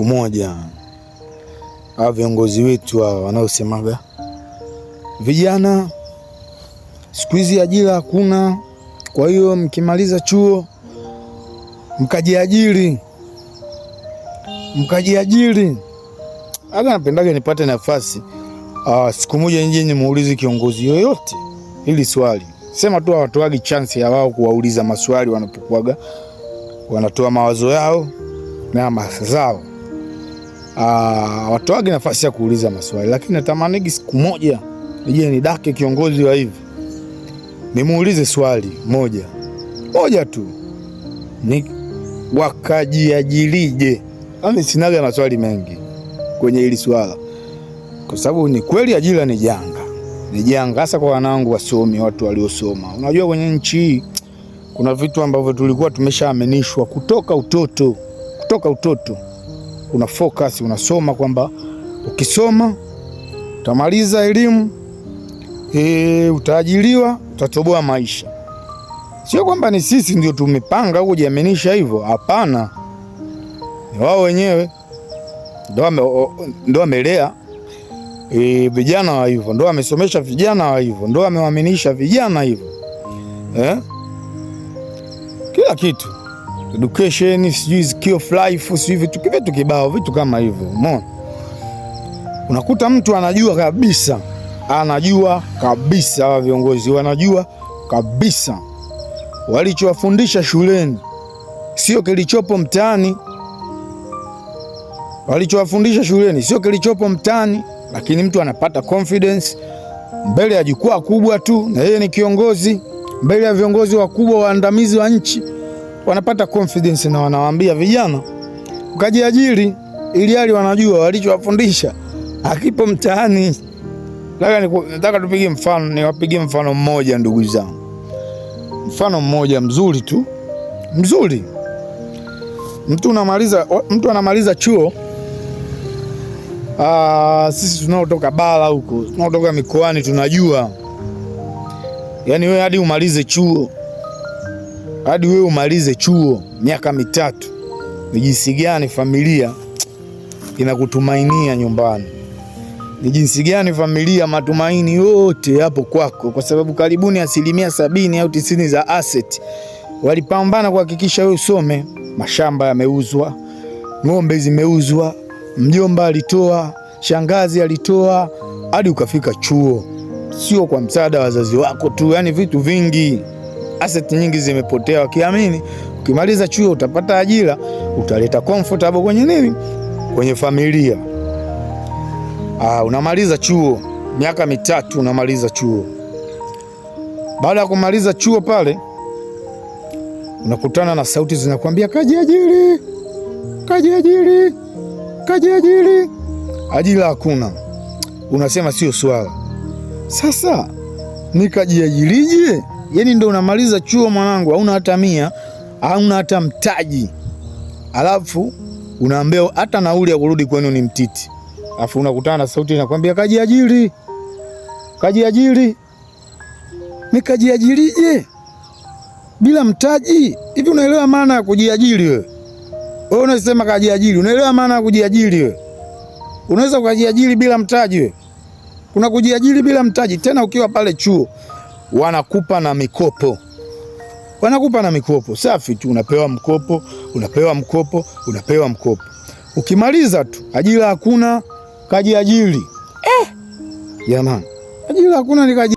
Siku moja hawa viongozi wetu hawa wanaosemaga vijana siku hizi ajira hakuna, kwa hiyo mkimaliza chuo mkajiajiri, mkajiajiri. Aga napendaga nipate nafasi siku moja nje nimuulize kiongozi yoyote hili swali. Sema tu hawatoagi chance ya wao kuwauliza maswali wanapokuwaga wanatoa mawazo yao na mazao. Hawatoagi nafasi ya kuuliza maswali, lakini natamanigi siku moja nije nidake kiongozi wa hivi nimuulize swali moja moja tu, ni wakajiajirije? Yaani sinaga maswali mengi kwenye hili swala, kwa sababu ni kweli ajira ni janga, ni janga hasa kwa wanangu wasomi, watu waliosoma. Unajua kwenye nchi hii kuna vitu ambavyo tulikuwa tumeshaaminishwa kutoka utoto, kutoka utoto una focus, unasoma kwamba ukisoma utamaliza elimu utaajiriwa, utatoboa maisha. Sio kwamba ni sisi ndio tumepanga au kujiaminisha hivyo, hapana, ni wao wenyewe ndo wamelea vijana wa hivyo, ndo wamesomesha vijana wa hivyo, ndo wamewaaminisha vijana hivyo eh? Kila kitu education, sijui skill of life, sijui vitu kibao, vitu kama hivyo. Umeona, unakuta mtu anajua kabisa, anajua kabisa, hawa viongozi wanajua kabisa walichowafundisha shuleni sio kilichopo mtaani, walichowafundisha shuleni sio kilichopo mtaani, lakini mtu anapata confidence mbele ya jukwaa kubwa tu, na yeye ni kiongozi mbele ya viongozi wakubwa waandamizi wa nchi, wanapata confidence na wanawaambia vijana mkajiajiri, ili hali wanajua walichowafundisha hakipo mtaani. Nataka tupige mfano, niwapigie mfano mmoja ndugu zangu, mfano mmoja mzuri tu, mzuri. Mtu anamaliza chuo. Sisi tunaotoka bara huko, tunaotoka mikoani tunajua, yaani wewe hadi umalize chuo, hadi wewe umalize chuo miaka 3, ni jinsi gani familia inakutumainia nyumbani, ni jinsi gani familia matumaini yote yapo kwako, kwa sababu karibuni 70% au 90% za asset walipambana kuhakikisha wewe usome. Mashamba yameuzwa, ng'ombe zimeuzwa, mjomba alitoa, shangazi alitoa, hadi ukafika chuo, sio kwa msaada wa wazazi wako tu, yani vitu vingi, asset nyingi zimepotea, wakiamini ukimaliza chuo utapata ajira, utaleta comfortable kwenye nini, kwenye familia. Unamaliza chuo miaka 3, unamaliza chuo. Baada ya kumaliza chuo pale unakutana na sauti zinakwambia kajiajiri, kajiajiri, kajiajiri. Ajira hakuna, unasema sio swala. Sasa nikajiajirije? Yaani ndo unamaliza chuo mwanangu, hauna hata 100, hauna hata mtaji, alafu unaambiwa hata nauli ya kurudi kwenu ni mtiti, alafu unakutana na sauti inakwambia kajiajiri, kajiajiri. Nikajiajirije bila mtaji? Hivi unaelewa maana ya kujiajiri wewe? Wewe unasema kajiajiri, unaelewa maana ya kujiajiri wewe? Unaweza ukajiajiri bila mtaji wewe? Kuna kujiajiri bila mtaji, tena ukiwa pale chuo wanakupa na mikopo, wanakupa na mikopo safi tu, unapewa mkopo, unapewa mkopo, unapewa mkopo. Ukimaliza tu ajira hakuna, kajiajiri. Jamani, ajira hakuna nikaji